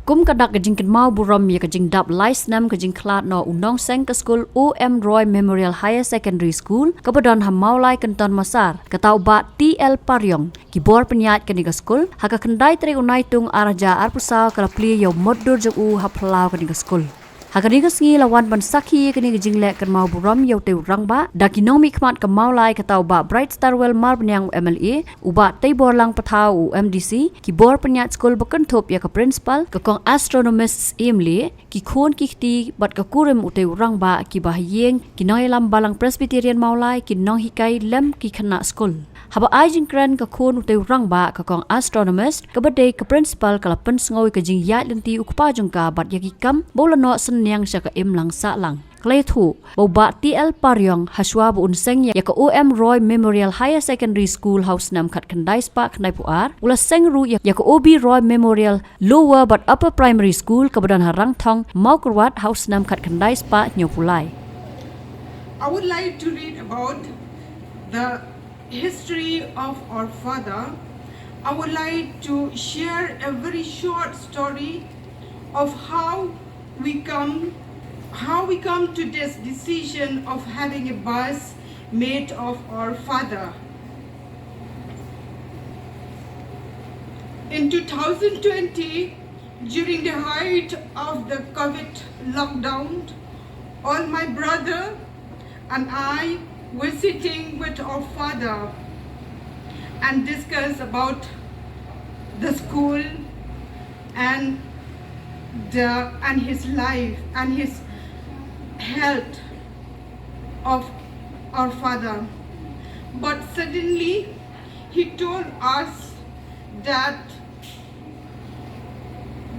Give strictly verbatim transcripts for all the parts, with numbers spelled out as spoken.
Kum ka dak ka jingkynmaw burom ïa ka jingdap lai snem ka jingkhlad noh u nongseng ka skul O M Roy Memorial Higher Secondary School kaba don ha Mawlai Kynton Massar, kata u Bah T L Pariong, ki bor pynïaid kane ka skul, ha ka khyndai tarik u Naitung ar hajar arphew saw ka la plie ïa u mot dur jong u ha phyllaw kane ka skul. Ha kane ka sngi la wan ban sakhi ïa kane ka jingleh kynmaw burom ïa utei u rangbah da ki nongmihkhmat ka Mawlai, kata u Bah Brightstarwell Marbaniang u M L A, u Bah Teiborlang Pathaw u M D C, ki bor pynïaid skul ba kynthup ïa ka principal, ka kong astronomist Imli, ki khun ki kti bad ka kurim utei u rangbah, kiba ha ïing ki nongïalam Balang Presbyterian Mawlai, ki nonghikai lem ki khynnah skul. Haba ai jingkren ka khun utei u rangbah, ka kong astronomist kaba dei ka principal ka la pynsngew ïa ka jingïaid lynti u kpa jong ka bad ïa ki kam ba u la noh synñiang sha ka imlang sahlang. Ka la ïathuh ba u Bah T L Pariong, hashwa ba un seng ïa ka O M Roy Memorial Higher Secondary School ha u snem khatkhyndai spah khyndaiphew ar, u la seng ruh ïa, ïa ka O B Roy Memorial Lower bad Upper Primary School kaba don ha Rangthong, Mawkyrwat ha u snem khatkhyndai spah hynñiewphew lai. I would like to read about the history of our father. I would like to share a very short story of how we come, how we come to this decision of having a bus made of our father. In two thousand twenty, during the height of the COVID lockdown, all my brother and I were sitting with our father and discuss about the school and the, and his life and his health of our father. But suddenly he told us that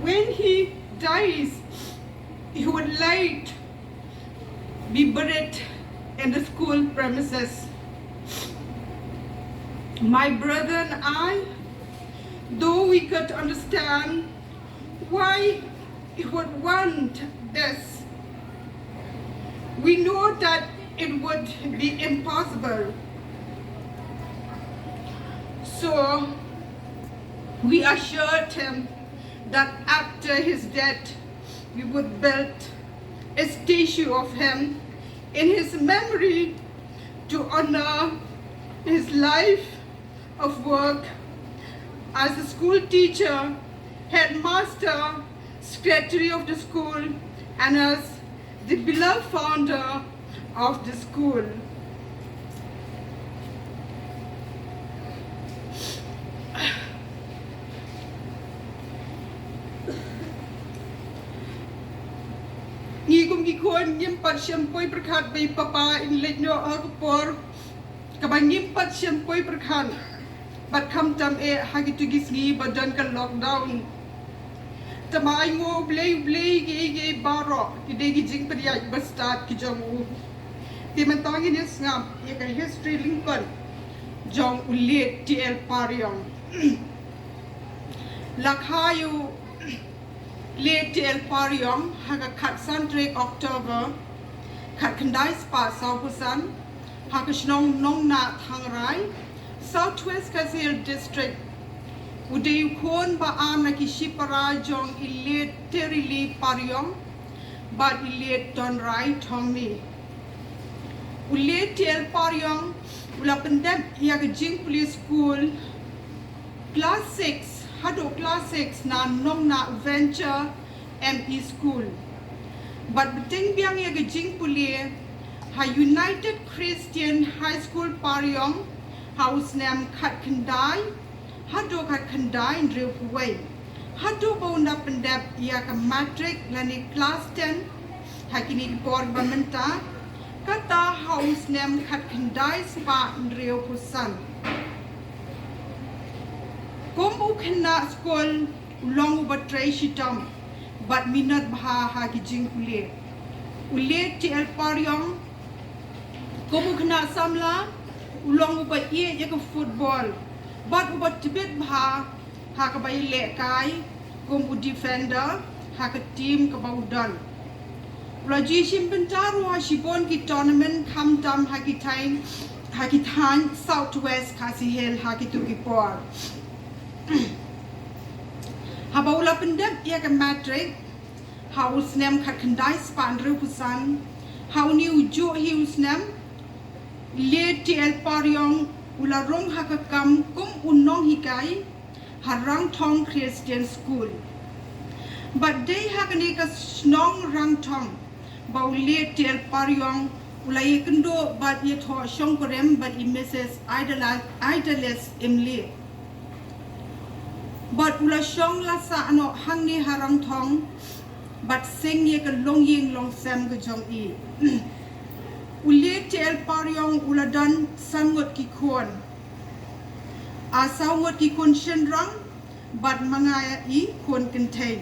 when he dies, he would like be buried in the school premises. My brother and I, though we could understand why he would want this, we know that it would be impossible. So we assured him that after his death, we would build a statue of him in his memory to honor his life of work as a school teacher, headmaster, secretary of the school, and as the beloved founder of the school. Ngi kum ki khun ngim pat shym poi pyrkhat ba i papa in leit noh ha ka por kaba ngim pat shym poi pyrkhat. Bad khamtam eh ha kito ki sngi ba don ka lockdown. Tangba ai nguh U Blei, U Blei, kiei kiei baroh ki dei ki jingpynïaid ba stad ki jong u. Te mynta ngin ïa sngap ïa ka history lyngkot jong u late T L Pariong. La kha ïa u late T L Pariong ha ka khatsan tarik October khatkhyndai spah sawphew san, ha ka shnong Nongnah Thangrai, South West Khasi Hills District. U dei u khun ba ar na ki shipara jong i late Terili Pariong bad i late Tonrai Thongni. U late T L Pariong u la pyndep ïa ka jingpule skul class six haduh class six na Nongnah Venture M E School. Bad bteng biang ïa ka jingpule ha United Christian High School Pariong ha u snem khatkhyndai haduh khatkhyndai hynriewphew wei. Haduh ba un da pyndep ïa ka matric lane class ten ha kine ki por ba mynta, kata ha u snem khatkhyndai spah hynriewphew san. Kum u khynnah skul u long uba trei shitom bad minot bha ha ki jingpule. U late T L Pariong kum u khynnah samla u long uba ïeit ïa ka football bad uba tbit bha ha kaba ïalehkai kum u defender ha ka team kaba u don. U la ju shim bynta ruh ha shibun ki tournament khamtam ha ki thaiñ, ha ki thaiñ South West Khasi Hills ha kito ki por. Haba u la pyndep ïa ka matric ha u snem khatkhyndai spah hynriewphew san, ha une u juh hi u snem, Late T L Pariong u la rung ha ka kam kum u nonghikai ha Rangthong Christian School. Bad dei ha kane ka shnong Rangthong ba u Late T L Pariong u la ïakynduh bad ïathoh shongkurim bad i Missus Idala-, Idales Imli. Bad u la shong la sah noh hangne ha Rangthong bad seng ïa ka longïing longsem ka jong i. U Late T L Pariong u la don san ngut ki khun. A, saw ngut ki khun shynrang bad ma nga i khun kynthei.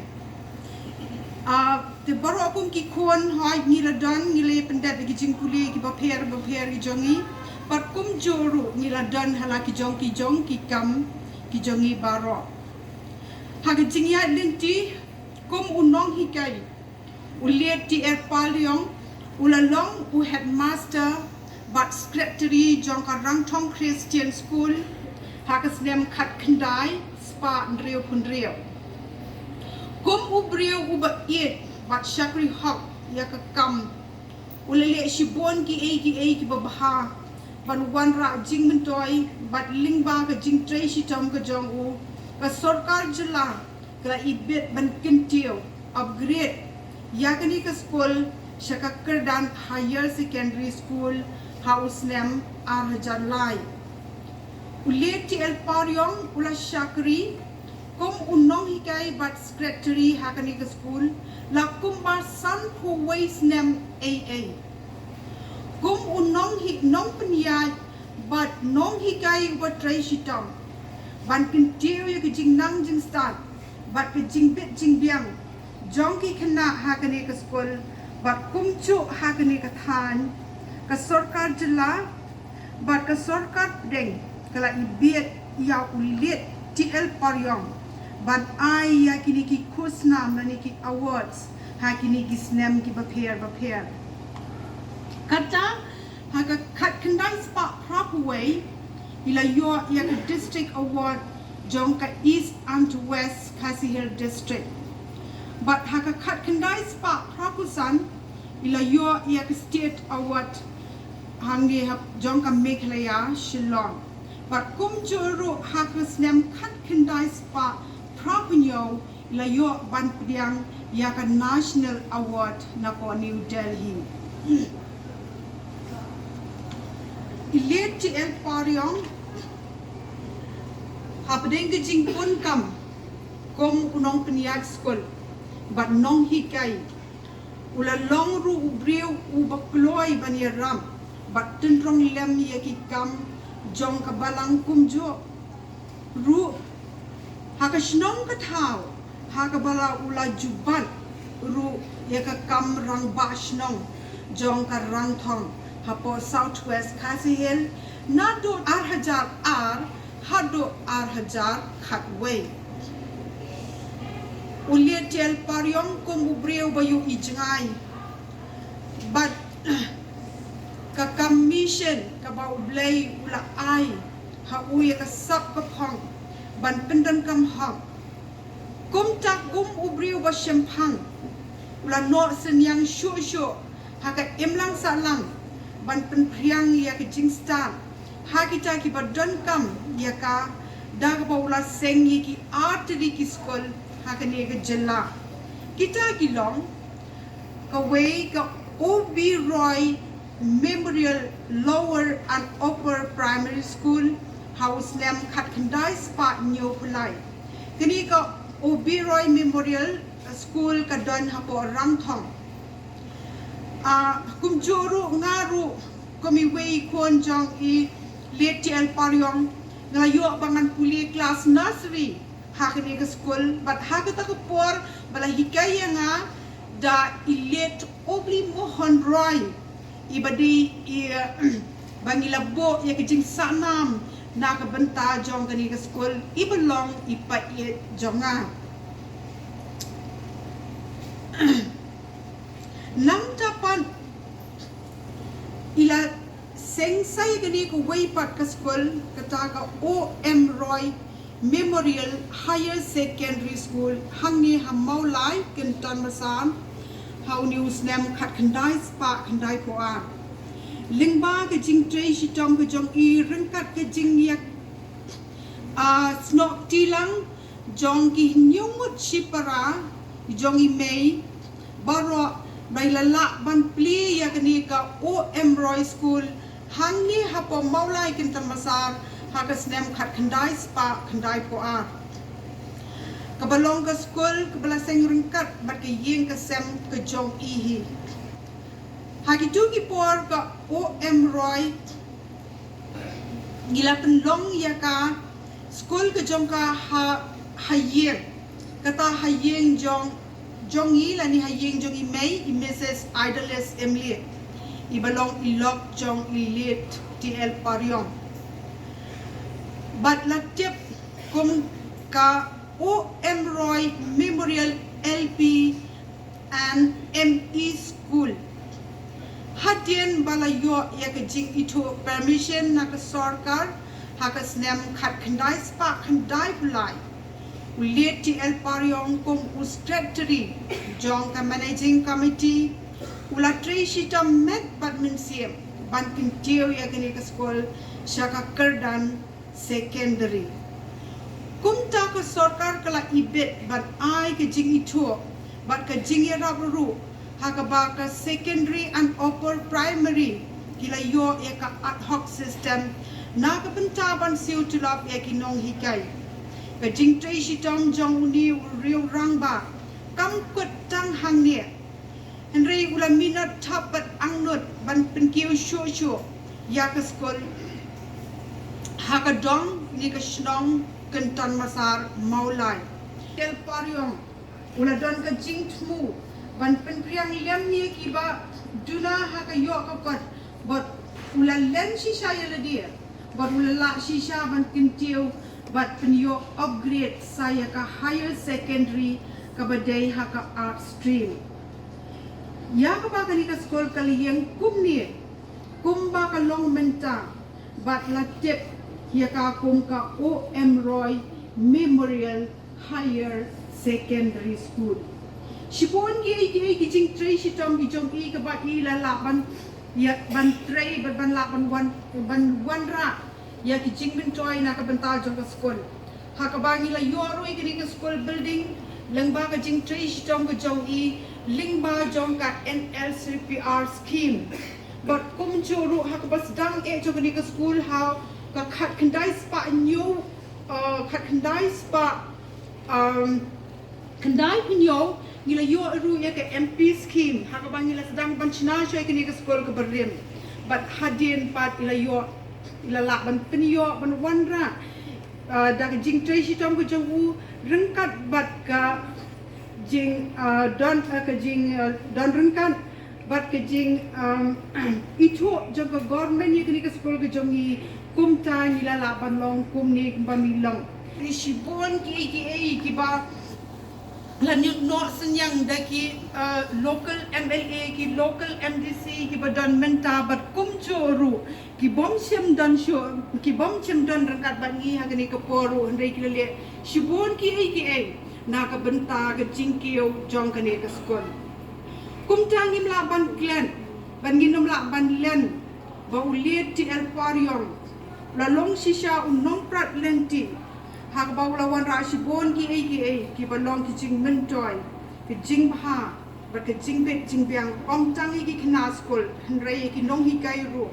A, te baroh kum ki khun hoi ngi la don, ngi la pyndep ïa ki jingpule kiba pher ba pher ki jong ngi. Bad kumjuh ruh ngi la don ha la ki jong ki jong ki kam ki jong ngi baroh. Ha ka jingïaid lynti kum u nonghikai, u Late T L Pariong u la long u headmaster bad secretary jong ka Rangthong Christian School ha ka snem khatkhyndai spah hynriewphew hynriew. Kum u briew uba ïeit bad shakri hok ïa ka kam, u la leh shibun kiei kiei kiba bha ban wanrah jingmyntoi bad lyngba ka jingtrei shitom ka jong u, ka sorkar jylla ka la ibit ban kyntiew, upgrade, ïa kane ka skul sha ka kyrdan Higher Secondary School ha u snem ar hajar lai. U Late T L Pariong u la shakri kum u nonghikai bad secretary ha kane ka skul la kumba sanphew wei snem ei ei. Kum u nonghi-, nongpynïaid bad nonghikai uba trei shitom ban kyntiew ïa ka jingnang jingstad bad ka jingbit jingbiang jong ki khynnah ha kane ka skul bad kumjuh ha kane ka thaiñ, ka sorkar jylla bad ka sorkar pdeng ka la ibit ïa u Late T L Pariong ban ai ïa kine ki khusnam lane ki awards ha kine ki snem kiba pher ba pher. Kata ha ka khatkhyndai spah phraphew wei i la ïoh ïa ka District Award jong ka East and West Khasi Hills District. Bad ha ka khatkhyndai spah phraphew san i la ïoh ïa ka State Award hangne ha jong ka Meghalaya Shillong. Bad kumjuh ruh ha ka snem khatkhyndai spah phraphew hynñiew i la ïoh ban pdiang ïa ka National Award na ka New Delhi. I Late T L Pariong hapdeng ka jingpun kam kum u nongpynïaid skul bad nonghikai, u la long ruh u briew uba kloi ban ïarap bad tynrong lem ïa ki kam jong ka balang kumjuh ruh ha ka shnong ka thaw ha kaba la u la ju bat ruh ïa ka kam rangbah shnong jong ka Rangthong hapoh South West Khasi Hills naduh ar hajar ar haduh ar hajar khatwei. U Late T L Pariong kum u briew ba ïohi jngai bad ka kam mission kaba U Blei u la ai ha u ïa ka sap ka phong ban pyndonkam hok. Kumta kum u briew ba shemphang u la noh synñiang shuh shuh ha ka imlang sahlang ban pynphriang ïa ka jingstad ha kita kiba donkam ïa ka, da kaba u la seng ïa ki artylli ki skul ha kane ka jylla. Kita ki long kawei ka O B Roy Memorial Lower and Upper Primary School ha u snem khatkhyndai spah hynñiewphew lai. Kane ka O B Roy Memorial School ka don hapoh Rangthong. Ah, kumjuh ruh nga ruh kum iwei i khun jong i Late T L Pariong nga la ïoh ba ngan pule klas nursery ha kane ka skul bad ha kata ka por ba la hikai ïa nga da i Late Obli Mohan Roy, i ba dei i ba ngi la buh ïa ka jingsahnam na ka bynta jong kane ka skul, i ba long i paid jong nga. Nangta pat i la seng sa ïa kane kawei pat ka skul, kata ka O M Roy Memorial Higher Secondary School hangne ha Mawlai, Kynton Masan, ha une u snem khatkhyndai spah khyndaiphew ar. Lyngba ka jingtrei shitom ka jong i ryngkat ka jingïa, ah, snoh kti lang jong ki hynñiew ngut shipara jong i mei baroh, ba i la lah ban plie ïa kane ka O M Roy School hangne hapoh Mawlai, Kynton Masan, ha ka snem khatkhyndai spah khyndaiphew ar. Kaba long ka skul kaba la seng ryngkat bad ka ïing ka sem ka jong i hi. Ha kito ki por ka O M Roy, ngi la pynlong ïa ka skul ka jong ka ha, ha ïing. Kata ha ïing jong, jong i lane ha ïing jong i mei, i Missus Idleness Emily, iba long i lok jong i late T L Pariong. Bad la tip kum ka O M Roy Memorial L P and M E School. Hadien ba la ïoh ïa ka jingithuh permission na ka sorkar ha ka snem khatkhyndai spah khyndaiphew lai, u late T L Pariong kum u secretary jong ka managing committee, u la trei shitom met bad mynsiem ban kyntiew ïa kane ka skul sha ka kyrdan secondary. Kumta ka sorkar ka la ibit ban ai ka jingithuh bad ka jingïarap ruh ha kaba ka secondary and upper primary ki la ïoh ïa ka ad hoc system na ka bynta ban siew tulop ïa ki nonghikai. Ka jingtrei shitom jong une u riew rangbah kam kut tang hangne, hynrei u la minot thap bad angnud ban pynkiew shuh shuh ïa ka skul ha ka dong ne ka shnong Kynton Masan Mawlai. T L Pariong u la don ka jingthmu ban pynpriang lem ïa kiba duna ha ka ïoh ka kot, bad u la len shisha ïa lade bad u la lah shisha ban kyntiew bad pynïoh upgrade sa ïa ka higher secondary kaba dei ha ka arts stream. Ïa kaba kane ka skul ka la ïeng kumne kumba ka long mynta bad la tip ïa ka kum ka O M Roy Memorial Higher Secondary School. Shibun kiei kiei ki jingtrei shitom ki jong i kaba i la lah ban, ïa, ban trei bad ban lah ban wan, ban wanrah ïa ki jingmyntoi na ka bynta jong ka skul. Ha kaba ngi la ïoh ruh ïa kane ka school building lyngba ka jingtrei shitom ka jong i lyngba jong ka N L C P R scheme. Bad kumjuh ruh ha kaba sdang eh jong kane ka skul ha ka khatkhyndai spah hynñiew, uh, khatkhyndai spah, um, khyndai hynñiew ngi la ïoh ruh ïa ka M P scheme ha kaba ngi la sdang ban shna shuwa ïa kane ka skul kaba rim. Bad hadien pat i la ïoh, i la lah ban pynïoh ban wanrah, uh, da ka jingtrei shitom ka jong u ryngkat bad ka jing, uh, don, uh, ka jing, uh, don ryngkat bad ka jing, um, ithuh jong ka government ïa kane ka skul ka jong i, kumta ngi la lah ban long kumne kumba ngi long. Ri shibun kiei kiei kiba la ñiut noh synñiang da ki, uh, local M L A, ki local M D C kiba don mynta bad kumjuh ruh ki bym shym don shuh, ki bym shym don ryngkat bad ngi ha kane ka por ruh, hynrei ki la leh shibun kiei kiei na ka bynta ka jingkiew jong kane ka skul. Kumta ngim lah ban klet bad ngim lah ban len ba u late T L Pariong u la long shisha u nongprat lynti ha kaba u la wanrah shibun kiei kiei kiba long ki jingmyntoi, ki jingbha bad ka jingbit jingbiang ym tang ïa ki khynnah skul hynrei ïa ki nonghikai ruh.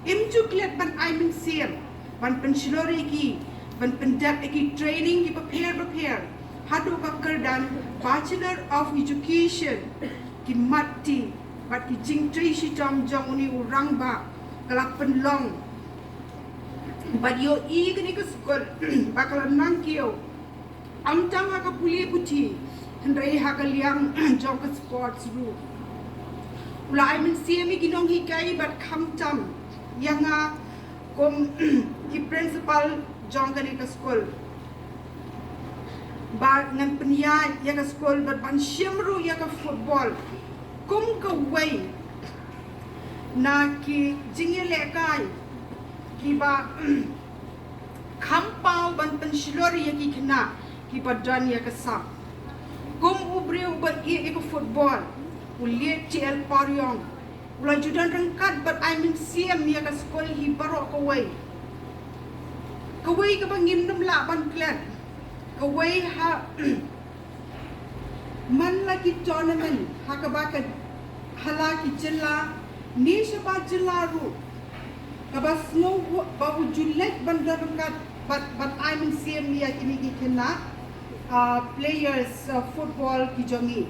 Im ju klet ban ai mynsiem ban pynshlur ïa ki, ban pyndep ïa ki training kiba pher bapher haduh ka kyrdan Bachelor of Education. Ki matti bad ki jingtrei shitom jong une u rangbah ka la pynlong bad ïohi kane ka skul ba ka la nang kiew, ym tang ha ka pule puthi hynrei ha ka liang jong ka sports ruh. U la ai mynsiem ïa ki nonghikai bad khamtam ïa nga kum i principal jong kane ka skul ba ngan pynïaid ïa ka skul bad ban shim ruh ïa ka football kum kawei na ki jingïalehkai kiba Kham paw ban pynshlur ïa ki khynnah kiba don ïa ka sap. Kum u briew uba ïeit ïa ka football, u Liet T L Pariong u la ju don ryngkat bad ai mynsiem ïa ka skul hi baroh kawei. Kawei kaba ngim nym lah ban klet. Kawei ha man la ki tournament ha kaba ka ha la ki jylla ne shabar jylla ruh, kaba sngew ba u ju leit ban don ryngkat bad, bad ai mynsiem ïa kine ki khynnah, ah, players, ah, football ki jong ngi.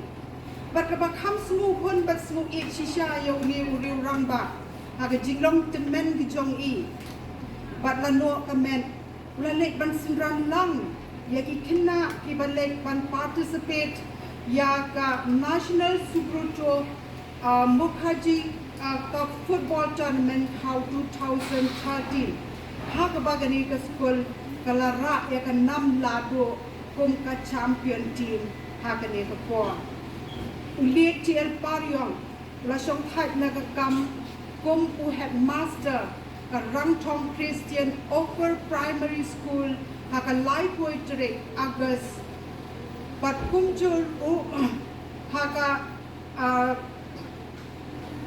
Bad kaba kham sngewhun bad sngewïeit shisha ïa une u riew rangbah ha ka jinglong tymmen ki jong i. Bad la noh ka met u la leit ban synran lang ïa ki khynnah kiba leit ban participate ïa ka National Subroto, uh, Mukherjee, uh, Cup Football Tournament ha u two thousand thirteen. Ha kaba kane ka skul ka la rah ïa ka nam lahduh kum ka champion team ha kane ka por. U Liet T L Pariong u la shongthait na ka kam kum u headmaster ka Rangthong Christian Upper Primary School ha ka laiphew tarik August. Bad kumjuh ruh ha ka, ah,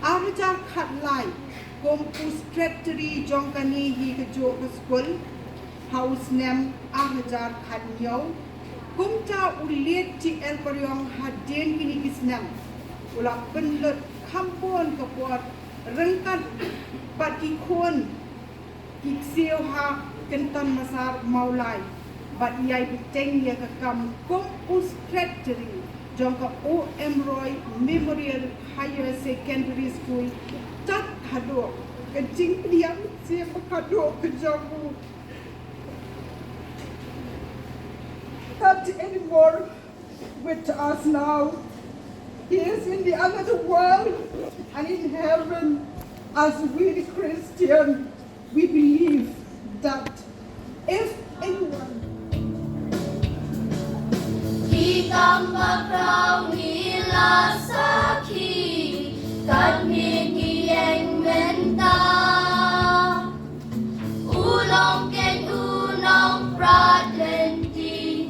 ar hajar khatlai kum u secretary jong kane hi kajuh ka skul ha u snem ar hajar khathynñiew. Kumta u Liet T L Pariong hadien kine ki snem u la pynlut kham bun ka por ryngkat bad ki khun ki ksiew ha Kynton Massar Mawlai bad ïai bteng ïa ka kam kum u secretary jong ka O M Roy Memorial Higher Secondary School. Tad haduh ka jingpdiang mynsiem haduh ka jong u. Not anymore with us now. He is in the other world and in heaven. As we Christian, we believe that if anyone Ki kam ba khraw ngi la sakhi, kat ngi ki ïeng mynta. U long keiñ u nongprat lynti,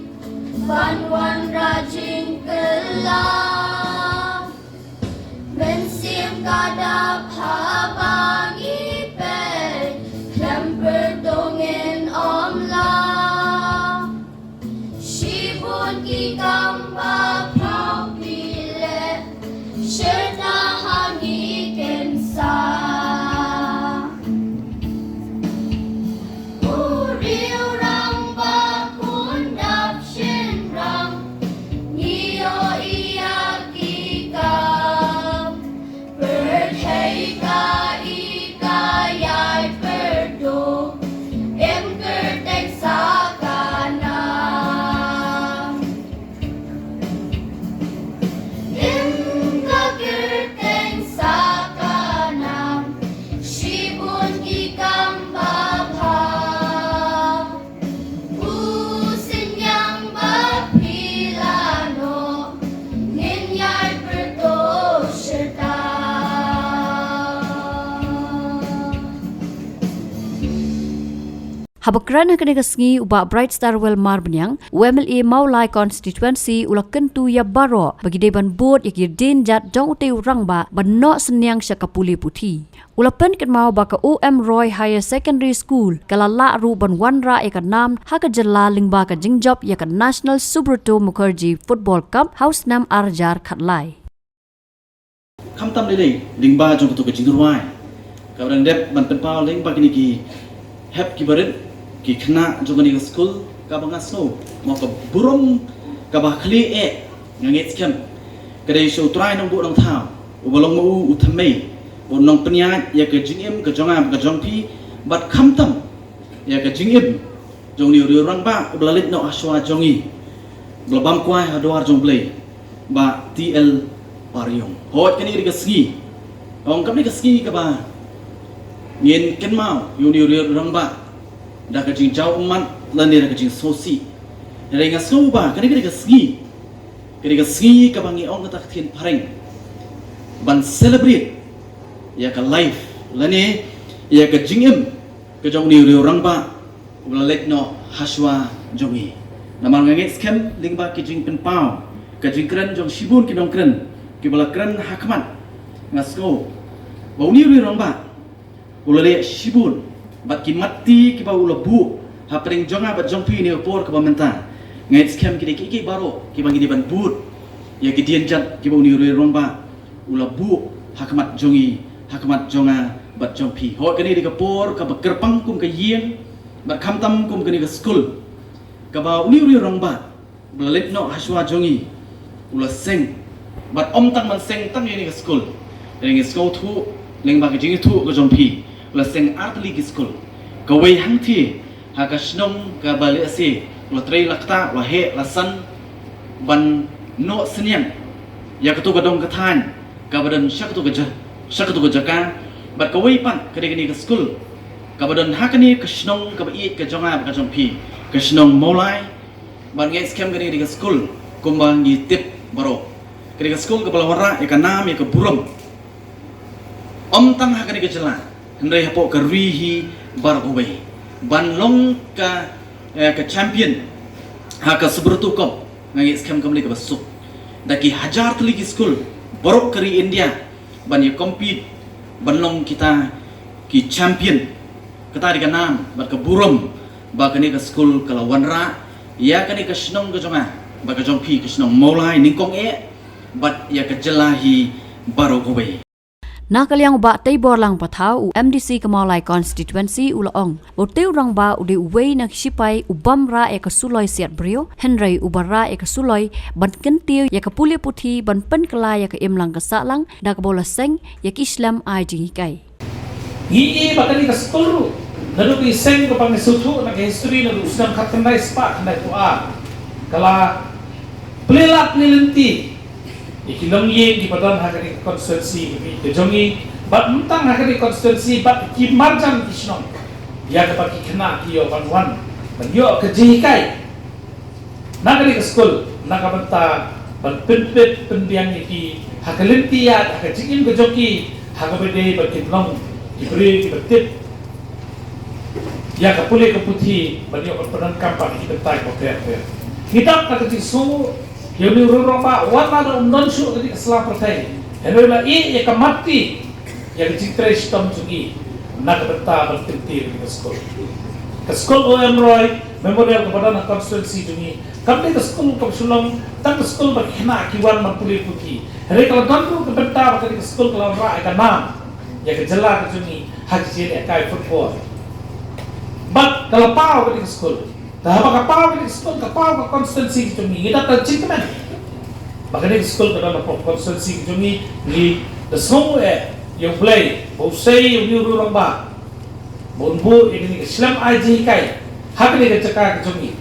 ban wanrah jingkylla. Mynsiem ka dap haba ngi peit, khlem pyrto ngin ym lah. Shibun ki kam ba pynlong phi leh, shyrta ha ngi kin sah. U riew rangbah khun dap shynrang, ngi ïohi ïa ki kam. Pyrthei ka i ka ïai pyrto, im kyrteng sa ka nam. Im ka kyrteng sa ka nam, shibun ki kam ba bha. U synñiang ba phi la noh, ngin ïai pyrto shyrta. Haba kren ha kane ka sngi u Bah Brightstarwell Marbaniang, u M L A Mawlai Constituency, u la kyntu ïa baroh ba ki dei ban bud ïa ki rdin jat jong utei u rangbah ban noh synñiang sha ka pule puthi. U la pynkynmaw ba ka O M Roy Higher Secondary School ka la lah ruh ban wanrah ïa ka nam ha ka jylla lyngba ka jingjop ïa ka National Subroto Mukherjee Football Cup ha u snem ar hajar khatlai. Khamtam lei lei lyngba jong kato ka jingrwai kaba dang dep ban pynpaw lyngba kine ki hep ki barit, ki khynnah jong kane ka skul, kaba nga sngew mo ka burom kaba khlieh eh nga ngeit skhem ka dei sha U Trai Nongbuh Nongthaw, uba long ma u u thymmei, u nongpynïaid ïa ka jingim ka jong nga bad ka jong phi, bad khamtam ïa ka jingim jong une u riew rangbah uba la leit noh ha shuwa jong ngi, ba la bam kwai ha dwar jong U Blei, Bah T L Pariong. Hooid, kane ka dei ka sngi, ong, kane ka sngi kaba ngin kynmaw ïa une u riew rangbah da ka jingjaw ummat lane da ka jingsngewsih. Hynrei nga sngew ba kane ka dei ka sngi, ka dei ka sngi kaba ngi ong kata ka ktien phareng ban celebrate ïa ka life lane ïa ka jingim ka jong une u riew rangbah Uba la leit noh hashwa jong ngi. Namar nga ngeit skhem lyngba ki jingpynpaw, ka jingkren jong shibun ki nongkren kiba la kren ha khmat, nga sngew ba une u rangbah u la leh shibun bad ki matti kiba u la buh hapdeng jong nga bad jong phi ïa kane ka por kaba mynta. Nga ngeit skhem ki dei kiei kiei baroh kiba ngi dei ban bud ïa ki dienjat kiba une u rangbah u la buh ha khmat jong ngi, ha khmat jong nga bad jong phi. Hooid, kane dei ka por kaba kyrpang kum ka ïing bad khamtam kum kane ka skul, kaba une u rangbah ba la leit noh hashwa jong ngi u la seng, bad ym tang ban seng tang ïa kane ka skul. Kane ka skul thuh, lyngba ka jingïathuh ka jong phi, u la seng ar tylli ki skul. Kawei hangthie ha ka shnong kaba lehse u la trei la ktah, u la heh la san ban noh synñiang ïa kato ka dong ka thaiñ kaba don sha kato ka ja-, sha kato ka jaka. Bad kawei pat ka dei kane ka skul kaba don ha kane ka shnong kaba ïeit ka jong nga bad ka jong phi, ka shnong Mawlai. Bad nga ngeit skhem kane ka dei ka skul kumba ngi tip baroh, ka dei ka skul kaba la wanrah ïa ka nam ïa ka burom, ym tang ha kane ka jylla, hynrei hapoh ka ri hi baroh kawei, ban long ka, eh, ka champion ha ka Subroto Cup. Nga ngeit skhem kam dei kaba suk da ki hajar tylli ki skul baroh ka ri India ban ïa compete ban long kita ki champion. Kata dei ka nam bad ka burom ba kane ka skul ka la wanrah ïa kane ka shnong ka jong nga bad ka jong phi, ka shnong Mawlai nyngkong eh, bad ïa ka jylla hi baroh kawei. Na ka liang u Bah Teiborlang Pathaw, u M D C ka Mawlai constituency, u la ong ba utei u rangbah u dei uwei na ki shipai u bym rah ïa ka suloi siat briew, hynrei uba rah ïa ka suloi ban kyntiew ïa ka pule puthi, ban pynkylla ïa ka imlang ka sahlang da kaba u la seng ïa ki shlem ai jinghikai. Ngi ïohi ba kane ka skul ruh, naduh ba i seng, kaba ngi sngewthuh na ka history, naduh u snem khatkhyndai spah khyndaiphew ar, ka la plie lad plie lynti ïa ki longïing kiba don ha kane ka constituency ka jong ngi, bad ym tang ha kane ka constituency, bad ki marjan ki shnong, ïa kaba ki khynnah ki ïoh ban wan ban ïoh ka jinghikai na kane ka skul, na ka bynta ban pynpeit pynbiang ïa ki ha ka lynti ïaid, ha ka jingim ka jong ki, ha kaba dei ba kin long ki briew kiba tip ïa ka pule ka puthi, ban ïoh ban pyndonkam pat ha ki bynta kiba pher pher. Ngi dap na ka jingsngew ïa une u rangbah, wat la da um don shuh ha kane ka sla pyrthei, hynrei u la ïeh ïa ka matti ïa ka jingtrei shitom jong ngi na ka bynta ban kyntiew ïa ka skul. Ka skul O M Roy Memorial kaba don ha constituency jong ngi kam dei ka skul kaba shu long tang ka skul ba ki khynnah ki wan ban pule puthi, hynrei ka la don ruh ka bynta ba kane ka skul ka la wanrah ïa ka nam ïa ka jylla ka jong ngi ha ka jingïalehkai football. Bad ka la paw kane ka skul. Te haba ka paw kane ka skul, ka paw ka constituency ka jong ngi, ngi dap da jingkmen ba kane ka skul ka don hapoh constituency ka jong ngi. Ngi da sngew eh ïa U Blei ba u sei ïa une u rangbah ba un buh ïa kane ka shlem ai jinghikai ha kane ka jaka ka jong ngi,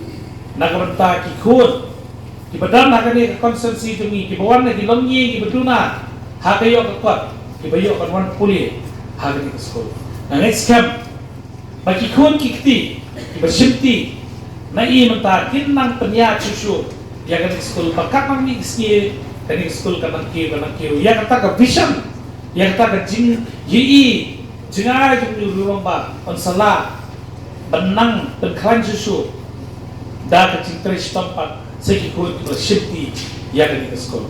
na ka bynta ki khun kiba don ha kane ka constituency jong ngi, kiba wan na ki longïing kiba duna ha ka ïoh ka kot, kiba ïoh ban wan pule ha kane ka skul. Nga ngeit skhem ba ki khun ki kti kiba shimti na i mynta kin nang pynïaid shuh shuh ïa kane ka skul, ba katba ngi sngew kane ka skul ka nang kiew, ka nang kiew ïa kata ka vision, ïa kata ka jingïohi jngai jong u rangbah, un sa lah ban nang pynkhlaiñ shuh shuh da ka jingtrei shitom pat sa ki khun kiba shimti ïa kane ka skul.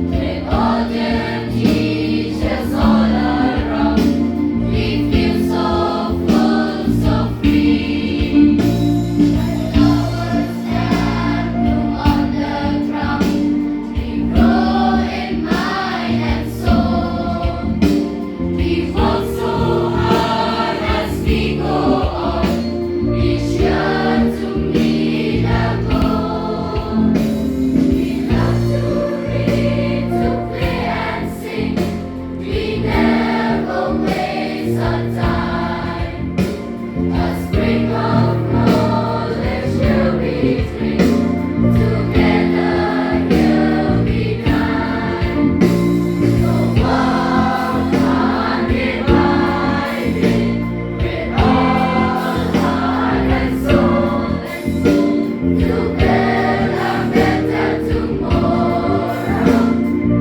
With all the teachers all around, we feel so full, so free. Like flowers that bloom on the ground, we grow in mind and soul. We work so hard as we go on, each year to meet our goal. We love to read, to play and sing. We never waste our time. A spring of knowledge here we drink. Together here we dine. So walk on, abiding, with all heart and soul and soul, to build a better tomorrow.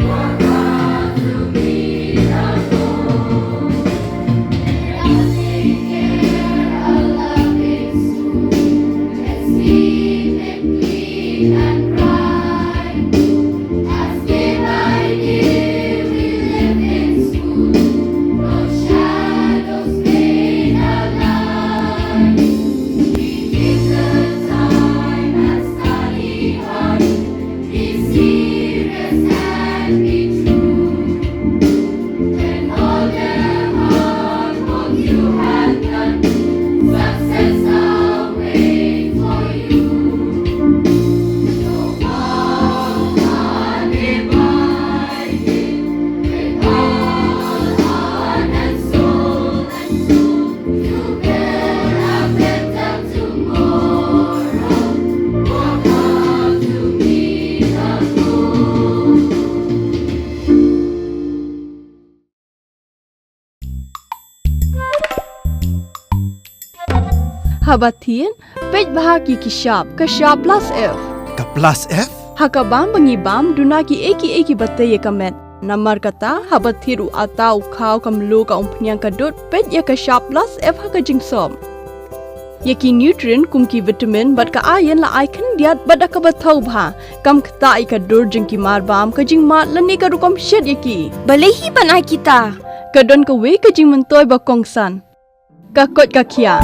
Walk on to meet our goal. Loving care, a loving school, let's keep it clean and bright. As day by day we live in school, no shadows in our lives. We give the time and study hard, be serious and be true. Then all the hard work you have done, success await for you. So walk on, abiding, with all heart and soul and soul, to build a better tomorrow. Walk on to meet our goal. Haba thied, peit bha ïa ki shap, ka shap plus F. Ka plus F? Ha ka bam ba ngi bam, duna kiei kiei kiba tei ïa ka met. Namar kata, haba thied u atta, u khaw, ka mluh, ka umphniang, ka dud, peit ïa ka shap plus F ha ka jingsop. Ïa ki nutrient kum ki vitamin bad ka iron la ai khyndiat bad da kaba thaw bha. Kam ktah ïa ka dur jong ki marbam, ka jingmad lane ka rukom shet ïa ki. Balei hi ban ai kita? Ka don kawei ka jingmyntoi ba kongsan. Ka koit ka khiah.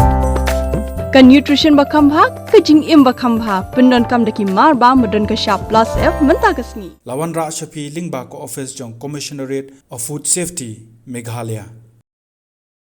Ka nutrition ba kham bha, ka jingim ba kham bha. Pyndonkam da ki marbam ba don ka shap plus F mynta ka sngi. La wanrah sha phi lyngba ka office jong Commissionerate of Food Safety, Meghalaya.